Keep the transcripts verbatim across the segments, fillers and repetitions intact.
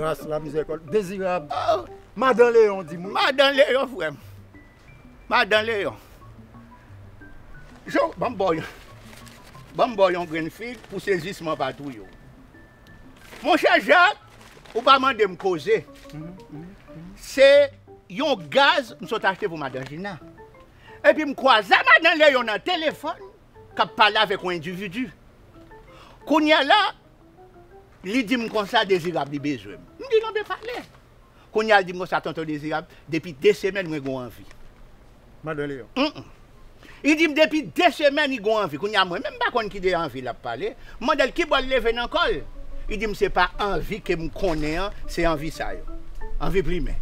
Ras la mizè kòl. Dezirab. Oh, Madan Leyon di m wi. Madan Leyon, frè m. Madan Leyon. Jo, ban m ba w yon, ban m ba w yon grenn fig pou sezisman pa touye w. Monchè Jak, ou pa mande m koze. Se yon gaz m sot achte pou Madan Jina. Epi m kwaze a Madan Leyon nan telefòn k ap pale avèk yon endividi. Kounye a la, li di m konsa Dezirab li bezwen m. M di non, ben pale. Kounye a, li di m konsa, Tonton Dezirab, depi de semèn mwen gen yon anvi. Madan Leyon. Mm, mm. Li di m depi de semèn li gen yon anvi. Kounye a, mwen menm m pa konn ki de anvi l ap pale. M mande l ki bò l leve nan kò l. Li di m se pa anvi ke m konnen an, se anvi sa yo. Anvi plimen.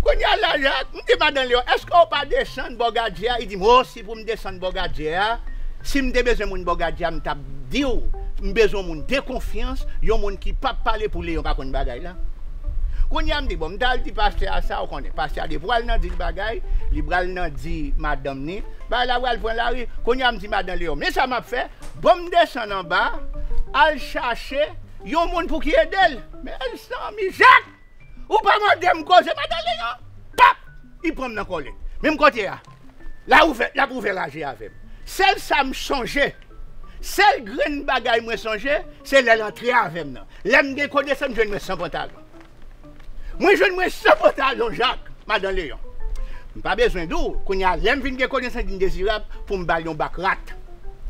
Kounye a la, Jak, m di Madan Leyon, èske w pa desann bò gadyè a? Li di m, o, si pou m desann bò gadyè a, si m te bezwen moun bò gadyè a, m t ap di w, m bezwen moun de konfyans, yon moun ki p ap pale pou Leyon pa konn bagay la. Kounye a, m di, bon, m t al di pastè a sa, ou konnen, pastè a depi w al nan di l bagay, li pral nan di madanm ni, bagay la pral pran lari. Kounye a, m di Madan Leyon, men sa m ap fè, ban m desann anba, al chache yon moun pou ki ede l. Men zanmi, Jak! Ou pa mande m koze, Madan Leyon. Pap! Li pran m nan kòlèt. Menm kote a. La ouvè, l ap ouvè raje avè m. Sèl sa m sonje, sèl grenn bagay mwen sonje, se lè l antre avè m nan. Lè m gen konesans, m jwenn mwen san pantalon. Mwen jwenn mwen san pantalon, Jak, Madan Leyon. M pa bezwen di w, kounye a, lè m vin gen konesans, vin Dezirab, pou m ba l yon bak rat.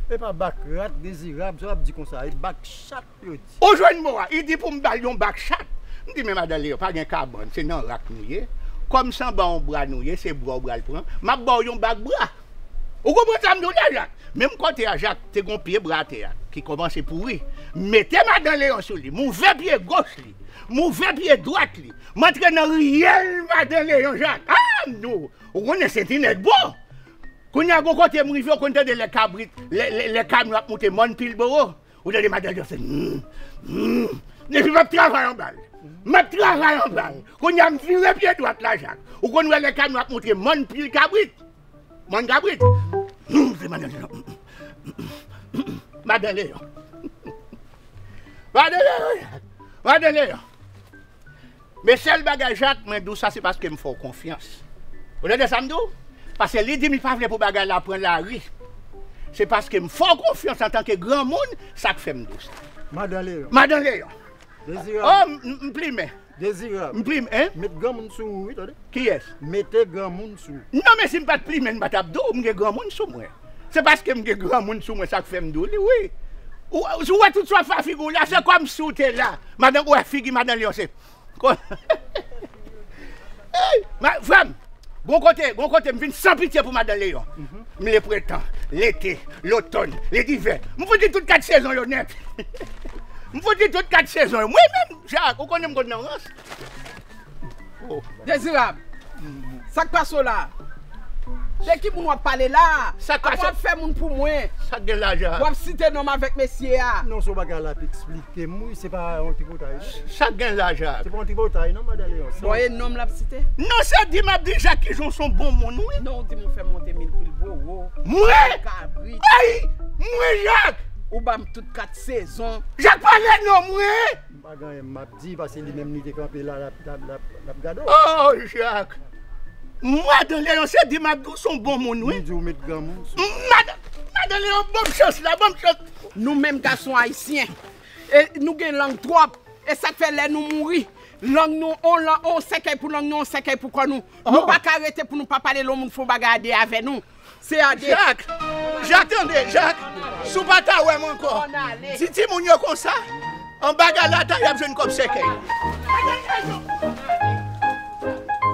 E pa bak rat, Dezirab, sa w ap di konsa, e bak chat. Ou jwenn mo a, li di pou m ba l yon bak chat. M di, men Madan Leyon, pa gen kabann, se nan rak nou ye. Kòm se anba yon bra nou ye, se bra w pral pran. M ap ba w yon bak bra. Ou konprann sa m di w la, Jak? Menm kote a, Jak, te gen yon pye bra atè a, ki kòmanse pouri. M mete Madan Leyon sou li, m ouvè pye goch li, m ouvè pye dwat li. M antre nan riyèl Madan Leyon, Jak. Ah, non! Ou konnen se ti nèg bon. Kounye a, gon kote m rive, ou konn tande lè kabrit, lè, lè, lè kamyon ap moute mòn Pilbowo. Ou tande madanm yo se, hmm, hmm. Epi m ap travay anba l. M ap travay anba l. Kounye a, m vire pye dwat la, Jak. Ou konn wè lè kamyon ap montre mòn pil kabrit. Mòn kabrit. Hmm, se madanm yo. Madan Leyon. Madan Leyon, Jak. Madan Leyon. Men sèl bagay, Jak, mwen di w sa, se paske m fè w konfyans. Ou tande sa m di w? Paske li di m li pa vle pou bagay la pran lari. Se paske m fè w konfyans antanke granmoun, sa k fè m di w sa. Madan Leyon. Madan Leyon. Dezirab. Oh, m, m, m plimen. Dezirab. M plimen, en? Met granmoun sou ou, wi, tande. Kiyès? Mete granmoun sou ou. Non, men si m pa t plimen, m pa t ap di w m gen granmoun sou mwen. Se paske m gen granmoun sou mwen, sa k fè m di w li, wi. Ou, si w wè tout sa w ap fè a figi w la, se kòmsi w te la. Madan, ou wè figi Madan Leyon, se Ko-, hey, ma, frè m, gon kote, gon kote m vin san pitye pou Madan Leyon. M le prentan, lete, lotòn, ledivè. M fout li tout kat sezon yo nèt. M fout li tout kat sezon yo. Mwen menm, Jak, ou konnen m konn nan rans. Oh. Dezirab, sa k pase w la? De ki moun w ap pale la? Sa k pase? Apa w ap fè moun pou mwen? Sa k gen la, Jak? W ap site non m avèk mesye a. Non, se yon bagay l ap eksplike m, wi, se pa yon tripotay, non. Sa k gen la, Jak? Se pa yon tripotay, non, Madan Leyon. Bon, e non m l ap site? Non, se di m ap di Jak kijan w se yon bon moun, wi. Non, w di m w fè monte mil Pilbowo. Mwen? Kabrit. Ay! Mwen, Jak! Ou ba m tout kat sezon. Jak, pale non, mwen! M pa gen anyen m ap di, paske li menm li te kanpe la, l ap, l ap, l ap, l ap gade w. Oh, Jak! Madan Leyon, se di m ap di w se yon bon moun, wi. M di w met granmoun sou. Madan, Madan Leyon, ban m chans la, ban m chans. Nou menm gason ayisyen, e nou gen lang twòp. E sa k fè lè nou mouri, lang nou, on lang, on sèkèy pou lang nou, on sèkèy pou kò nou. Nou pa ka rete pou nou pa pale lè yon moun fè yon bagay a de avè nou. Se a de. Jak! Jak, tande, Jak! Si w pa ta wè m ankò, di timoun yo konsa, anba galata, y ap jwenn kòb sèkèy.